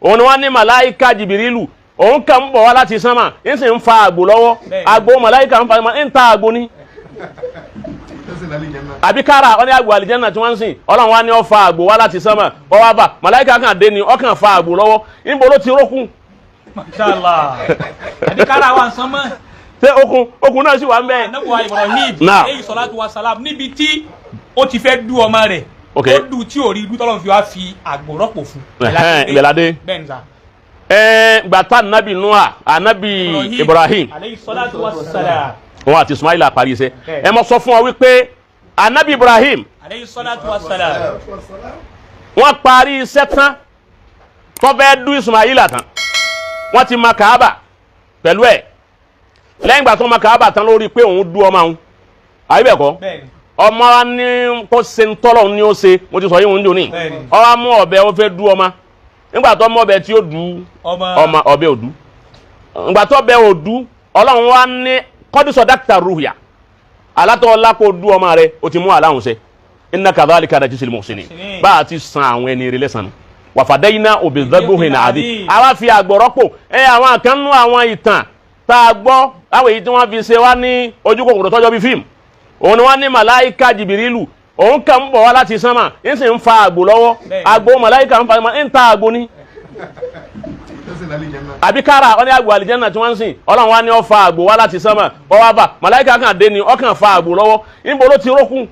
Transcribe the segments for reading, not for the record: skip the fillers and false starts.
Òun ni wọ́n ní màláìka Jìbìrìlù, òun kàn ń bọ̀ wá láti sánmà, ń sì ń fa àgbò lọ́wọ́. Bẹ́ẹ̀ni. Àgbò màláìka ń fa, ń ta àgbò ni àbí kára wọn ní àgbò àlìjẹ́nà tí wọ́n ń sìn. Ọlọ́run wa ní ó fa àgbò wá láti sánmà, ó wá bà màláìka kan dé ni, ó kàn fa àgbò lọ́wọ́. Níbo ló ti rókun? Masha Allah. Àbí kára wa sán mọ́. Ṣé okun náà sì wà ń bẹ́ẹ̀? Anabi wa Ibrahim Naam. aleyhi salatu wa salam, níbi tí ó ti fẹ́ du ọmọ rẹ̀, ó du tí ò rí du, tọ́lọ́ fi wá fi àgbò rọ́pò fún. Ẹ̀hẹ́n, ibẹ̀ la dé. Bẹ́ẹ̀ ni sà. Ẹ̀ẹ́n, gbàtà anabi Noah, anabi Ibrahim aleyhi salatu wa salam wọn àti Ismaila parí iṣẹ́. Bẹ́ẹ̀. Ẹ mọ sọ fún ọ wípé anabi Ibrahim aleyhi salatu wa salam wọ́n parí iṣẹ́ tán, tó fẹ́ du Ismaila tán, wọ́n ti ma Kaaba pẹ̀lú ẹ̀. Lẹ́yìn ìgbà tó ma Kaaba tán, lórí pé òun du ọmọ òun, àyè bẹ́ẹ̀ kọ́? Bẹ́ẹ̀ ni. Ọmọ wa ní kó ṣe ń tọ́lọ̀ ní ó ṣe. Mo ti sọ yín òun jò ní. Bẹ́ẹ̀ni. Ọwọ́ mú ọ̀bẹ, ó fẹ́ du ọmọ. Nígbà tó mú ọ̀bẹ tí ó du ọmọ ọmọ, ọ̀bẹ ò du. Ìgbà tó ọ̀bẹ ò du, Ọlọ́run wa ní kọ́dísọ̀ dákítà ruhya alátọ́ ọlá kó du ọmọ rẹ, o ti mú aláhùn ṣe. Inna kadhalika najzil muhsinin. Muhsinin. Bá a ti san àwọn ẹni rẹ lẹ́sàn-án, wàfàdẹ́yìnà òbí nàdí, Àdí. àwa fi àgbọ̀rọ́pò ẹ. Àwọn kan nú àwọn ìtàn tá a gbọ́, láwọn èyí tí wọ́n fi ṣe wá ní ojú kòkòrò tọ́jọ́ bí fíìmù, òun ni wọ́n ní màláìka Jìbìrìlù, òun kàn ń bọ̀ wá láti sánmà, ń sì ń fa àgbò lọ́wọ́. Bẹ́ẹ̀ni. Àgbò màláìka ń fa, ń ta àgbò ni àbí kára wọn ní àgbò àlìjẹ́nà tí wọ́n ń sìn. Ọlọ́run wa ní ó fa àgbò wá láti sánmà, ó wá bà màláìka kan dé ni, ó kàn fa àgbò lọ́wọ́. Níbo ló ti rókun?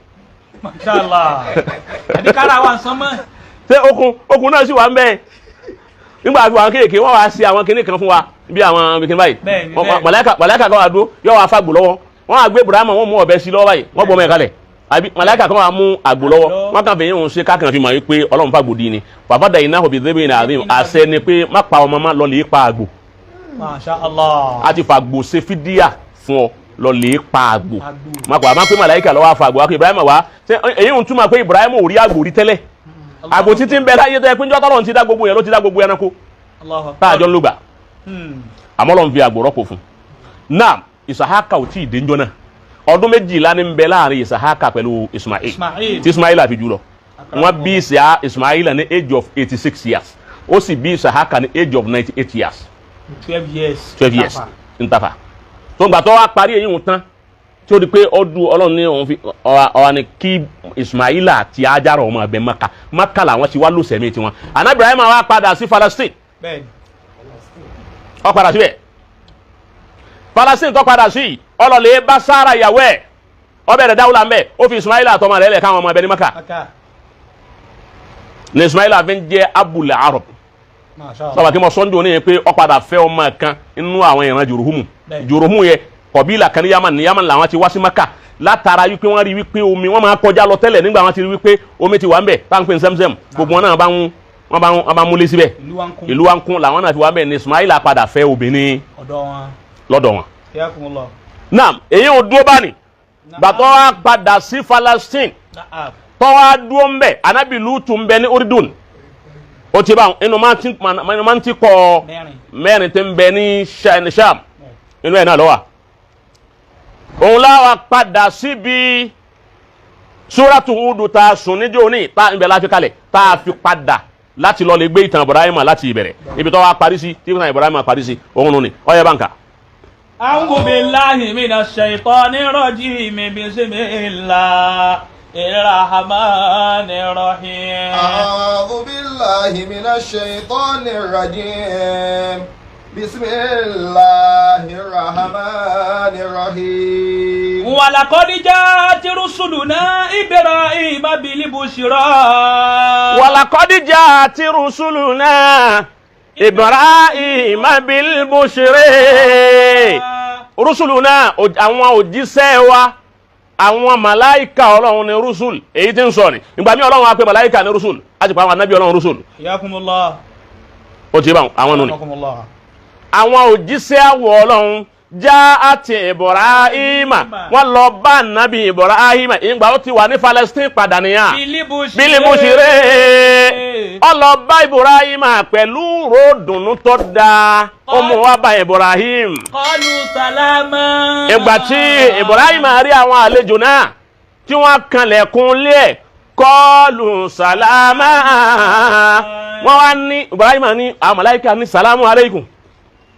Masha Allah. Àbí kára wa sán mọ́. Ṣé okun náà sì wà ń bẹ́ẹ̀? Nígbà tí àwọn kéèké wọ́n wá sí àwọn kinní kan fún wa bí àwọn kinní báyìí. Bẹ́ẹ̀ni, bẹ́ẹ̀ni. Màláíkà kan wà dúró, yóò wá fàgbò lọ́wọ́. Wọ́n á gbé Ibrahima, wọ́n mú ọ̀bẹ sí lọ́wọ́ báyìí, wọ́n gbọ́ ọmọ ẹ̀ kalẹ̀, àbí màláíkà kan wà mú àgbò lọ́wọ́. Wọ́n kàn fi yín òun ṣe kákan fi mọ̀ wípé Ọlọ́run fàgbò dín ni. Bàbá dàyìn náà òbí débìnrin náà àdéhùn àṣẹ ni pé má pa ọmọ, má lọ lè pa àgbò. Masha Allah. A ti fàgbò ṣe fídíà fún ọ, lọ lè pa àgbò. Àgbò. Má pa, má pé màláíkà lọ́wọ́ àfàgbò wá pé Ibrahima wá. Ṣé èyí ń túmọ̀ pé Ibrahima ò rí àgbò rí tẹ́lẹ̀? Àgbò títí ń bẹ láyé tó yẹ pé njọ́ tọ́lọ́run ti dá gbogbo yẹn ló ti dá gbogbo ẹranko Allahu tá a akbar. jọ ń lògbà. Àmọ́ Ọlọ́run fi àgbò rọ́pò fún un náà. Isahaka ò tí ì dénjọ́ náà. Ọdún 12 ní ń bẹ láàrin Isahaka pẹ̀lú Ismail Ismail. tí Ismail àfi jù lọ. Wọ́n bí Ismail ní age of 86 years, ó sì bí Isahaka ní age of 98 years. 12 years. 12 years Tafa. Ntafa tó gbà tó wá parí èyí ń tán, tí ó di pé ọdún Ọlọ́run ní òun fi ọ̀rọ̀ ọ̀rọ̀ ni kí Ismaila àti Ajara ọmọ ẹbẹ Maka. Maka làwọn ti wá lùsẹ̀mí tiwọn. Àná Ibrahim wá padà sí Palestine. Bẹ́ẹ̀ni. Ó padà síbẹ̀, Palestine tó padà sí, ọlọ́lẹ̀ bá Sára ìyàwó ẹ̀, ó bẹ̀rẹ̀ dáwùlà ńbẹ̀. Ó fi Ismaila àtọmọ rẹ̀ lẹ̀ káwọn ọmọ ẹbẹ ní Maka. Maka. Ní Ismaila fi ń jẹ́ Abul Arab. Masha Allah. Sọba kí mo sọ́njú ní yẹn pé ó padà fẹ́ ọmọ kan nínú àwọn ìran Juruhumu. Juruhumu yẹ kọ̀bílà kan ní Yaman. Ní Yaman làwọn ti wá sí Maka, látara wípé wọ́n rí wípé omi wọ́n máa kọjá lọ tẹ́lẹ̀. Nígbà wọ́n ti rí wípé omi ti wà ń bẹ̀ tá à ń pè ní Zemzem, gbogbo wọn náà bá ń wọ́n bá ń wọ́n bá ń múlé síbẹ̀. Ìlú wa ń kún. Ìlú wa ń kún, làwọn náà fi wá ń bẹ̀. Ní Ismaila padà fẹ́ obìnrin ọ̀dọ̀ wọn. lọ́dọ̀ wọn. Hiyakumullah. Naam, èyí ò dúró bá ní gbàtọ́ wa padà sí Palestine. Naam. Tọ́wọ́ dúró ń bẹ̀, anabi Lutu ń bẹ ní Urdun. Ó ti bá inú máa ti kọ́ Mẹ́rin. mẹ́rin tí ń bẹ ní Sham, inú ẹ̀ náà ló wà. Òun láwa padà síbi Súrátù Húdù tá a sùn níjó ní tá ibẹ̀ láti kalẹ̀, tá a fi padà láti lọ lè gbé ìtàn Ibrahim láti ìbẹ̀rẹ̀, ibi tó wá parí sí, tí ìtàn Ibrahim parí sí òun nù ni ọyẹ báńkà. أعوذ بالله من الشيطان الرجيم. بسم الله الرحمن الرحيم. أعوذ بالله من الشيطان الرجيم. بسم الله الرحمن الرحيم. ولقد جاءت رسلنا إبراهيم بالبشرى. ولقد جاءت رسلنا إبراهيم بالبشرى. رسلنا, àwọn òjíṣẹ́ wa, àwọn màláìka Ọlọ́run ní rusul. Èyí tí ń sọ ni ìgbà mi Ọlọ́run á pè màláìka ní rusul, á ti pa àwọn anábì Ọlọ́run rusul. حياكم الله. Ó ti bá àwọn nù ni. حياكم الله. Àwọn òjíṣẹ́ àwọ̀ Ọlọ́run já àti Ibrahima, wọ́n lọ bá nàbí Ibrahima ìgbà ó ti wà ní Palestine padà nìyà. بالبشرى. بالبشرى, ọlọ́ba Ibrahima pẹ̀lú ròdùnú tó dáa, ó mú wá bá Ibrahim. قالوا سلاما. Ìgbà tí Ibrahim rí àwọn àlejò náà tí wọ́n kanlẹ̀kùn lé ẹ̀, Kọlu sàlámà. Wọ́n wá ní Ibrahim ní àwọn màláíkà ní sàlámù aleikum.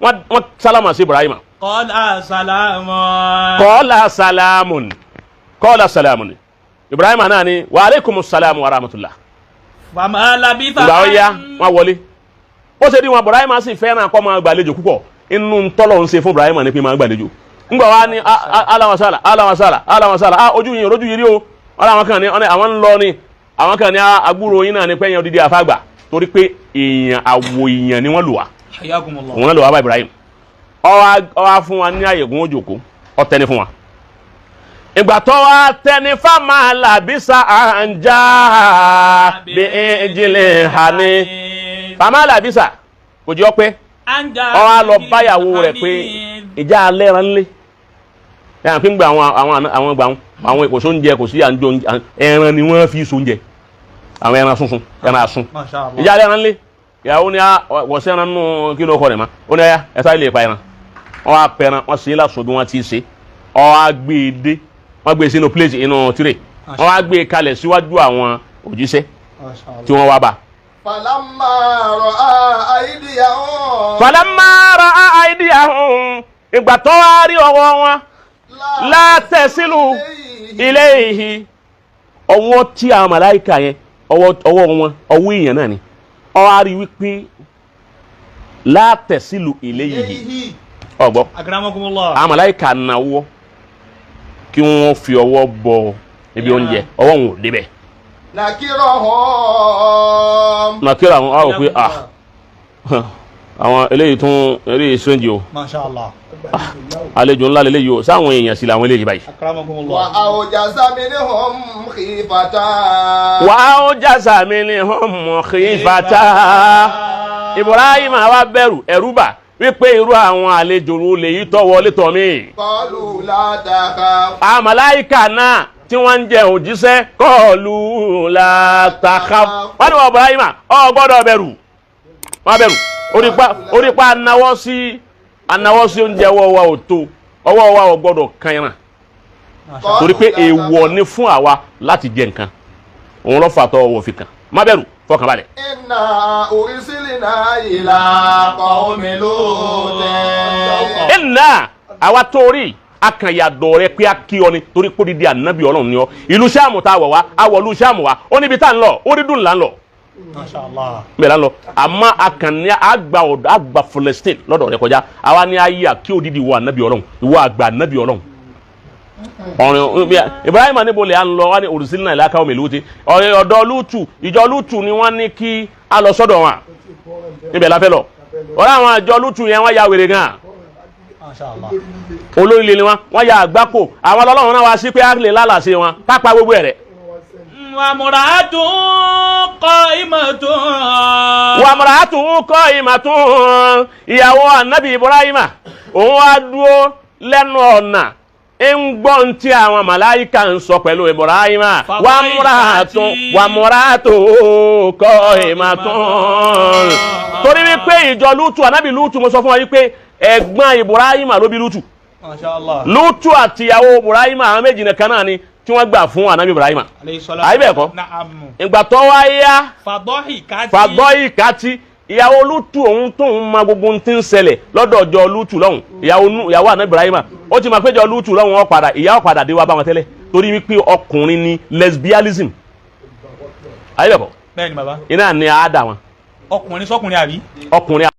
Wọ́n sálámà sí Ibrahim. Qala salamu. Kọ́lá sàlámùn, kọ́lá sàlámùn. Ibrahim náà ní wa aleykum sàlámù wa rahmatullah. Fama labitha. Ìgbà ó yá, wọ́n wọlé. Ó ṣe bí wọn, Ibrahim sì fẹ́ràn kó máa gbàlejò púpọ̀. Inú tọ́lọ̀ ń ṣe fún Ibrahim ní pé máa gbàlejò. Ńgbà wa ní aláwọ̀sálà, aláwọ̀sálà, aláwọ̀sálà, ah, ojú yìí rojú yìí rí o. Wọ́n làwọn kan ní ọ̀nà àwọn ń lọ ni, àwọn kan ní agbúrò yín náà ní pẹ́yìn odidi àfàgbà, torí pé èèyàn àwò èèyàn ni wọ́n lò wá. Hayyakumullah. Òun náà lò wá bá Ibrahim. Ó wá fún wa ní àyè gún òjòkó, ó tẹni fún wa. Ìgbà tó wá tẹni fáma làbísà àǹjá bí ìjìnlẹ̀ hàní, fáma làbísà kò jẹ́ ọpẹ́. Anja. Ó wá lọ báyàwó rẹ̀ pé ìjà alẹ́ ran lé yàrá fi ń gba àwọn gbà àwọn kò sóúnjẹ, kò sí à ń jẹ oúnjẹ, ẹran ni wọ́n fi sóúnjẹ, àwọn ẹran sunsun, ẹran asun. Masha Allah. Ìjà alẹ́ ran lé. Ìyàwó ni wọ́n sí ẹran nù kí ló kọ rẹ̀ mọ́. Ó ní ẹyà ẹ sáré lè pa ẹran. Wọ́n á pẹran, wọ́n sì é lásán bí wọ́n ti ṣe. Wọ́n á gbé e dé, wọ́n gbé e sínú plate, inú tírè, wọ́n á gbé e kalẹ̀ síwájú àwọn òjíṣẹ́ Masha Allah. tí wọ́n wá bá. Falamma ra'a aydiyahum. Falamma ra'a aydiyahum, ìgbà tó wá rí ọwọ́ wọn, la tasilu ilayhi, ọwọ́ tí àwọn màláìka yẹn, ọwọ́ wọn, ọwọ́ èèyàn náà ni. Ó wá rí wípé la tasilu ilayhi, ọgbọ́. Akramakumullah. Àwọn màláìka náwó kí wọ́n fi ọwọ́ bọ ibi oúnjẹ, ọwọ́ wọn ò débẹ̀. Nakirahum. Nàkírà àwọn àwọn pé ah, àwọn eléyìí tún eléyìí strange o. Masha Allah. Àlejò ńlá lélẹ́yìí o, sáwọn èèyàn sì làwọn eléyìí báyìí. Akramakumullah. Wa awjasa minhum khifatan. Wà á jásà mi ní ọmọ khifata. Ibrahim àwa bẹ̀rù, ẹ̀rù bà wípé irú àwọn àlejò wo lèyí tó wọlé tọ̀ mí. Qalu la takhaf. Àwọn màláíkà náà tí wọ́n ń jẹ òjíṣẹ́, qalu la takhaf, wọ́n ní wọ́n Ibrahim ò gbọ́dọ̀ bẹ̀rù, wọ́n bẹ̀rù orípa anáwọ́ sí oúnjẹ. Ọwọ́ wa ò tó, ọwọ́ wa ò gbọ́dọ̀ kan ẹran, torí pé èèwọ̀ ni fún àwa láti jẹ nǹkan. Òun ló fà tọ́ ọwọ́ fi kàn. Má bẹ̀rù, fọkàn balẹ̀. Inna ursilna ila qawmi Lutin. Ẹnà àwa torí akànyàdọ̀ rẹ pé a kí ọ ni, torí pé odidi ànábì Ọlọ́run ni ọ. Ìlú Sáàmù tá a wọ̀ wá, a wọ̀ ìlú Sáàmù wá, ó níbi tá à ń lọ, ó rí dùn là ń lọ. Masha Allah. Bẹ́ẹ̀ là ń lọ, àmọ́ akànní àgbà ọ̀dọ̀ àgbà Palestine lọ́dọ̀ rẹ kọjá. Àwa ni ayé àkí odidi wọ ànábì Ọlọ́run, ìwọ àgbà ànábì Ọlọ́run. Ọ̀rìn Ibrahim níbo lè à ń lọ wá ní ursilna ila qawmi Luti, ọ̀dọ̀ Lútù, ìjọ Lútù ni wọ́n ní kí a lọ sọ́dọ̀ wọn. Ibẹ̀ la fẹ́ lọ. Ọ̀rọ̀ àwọn àjọ Lútù yẹn, wọ́n ya wèrè gan. Masha Allah. Olórí ni wọn, wọ́n ya àgbákò. Àwọn ọlọ́run náà wá sí pé á lè lálàsí wọn kápá gbogbo ẹ̀rẹ̀. Wa mura'atun qa'imatun. Wa mar'atuhu qa'imatun, ìyàwó anabi Ibrahima, òun wá dúró lẹ́nu ọ̀nà, ń gbọ́ tí àwọn màláìka ń sọ pẹ̀lú Ibrahima. Wa mar'atuhu qa'imatun, torí wípé ìjọ Lútù, anabi Lútù, mo sọ fún wa wípé ẹ̀gbọ́n Ibrahima ló bí Lútù. Masha Allah. Lútù àtìyàwó Ibrahima, àwọn méjì nìkan náà ni tí wọ́n gbà fún anabi Ibrahima. Alayhi salatu. Àyè bẹ́ẹ̀ kọ́? Na'am. Ìgbà tó wá yá, Fadhahikati. Fàgbọ́ ìkàtí ìyàwó Lútù, òun tóun ma gbogbo ohun tí ń ṣẹlẹ̀ lọ́dọ̀ ọjọ́ Lútù lọ́hùn. Ìyàwó àná Ibrahima, ó ti máa péjọ Lútù lọ́hùn, ó padà ìyá ó padà dé wá bá wọn tẹ́lẹ̀, torí wípé ọkùnrin ni lesbianism. Ayé bẹ̀ kọ́? Bẹ́ẹ̀ni baba. Iná ni àádá wọn. Ọkùnrin sọkùnrin àbí? Ọkùnrin.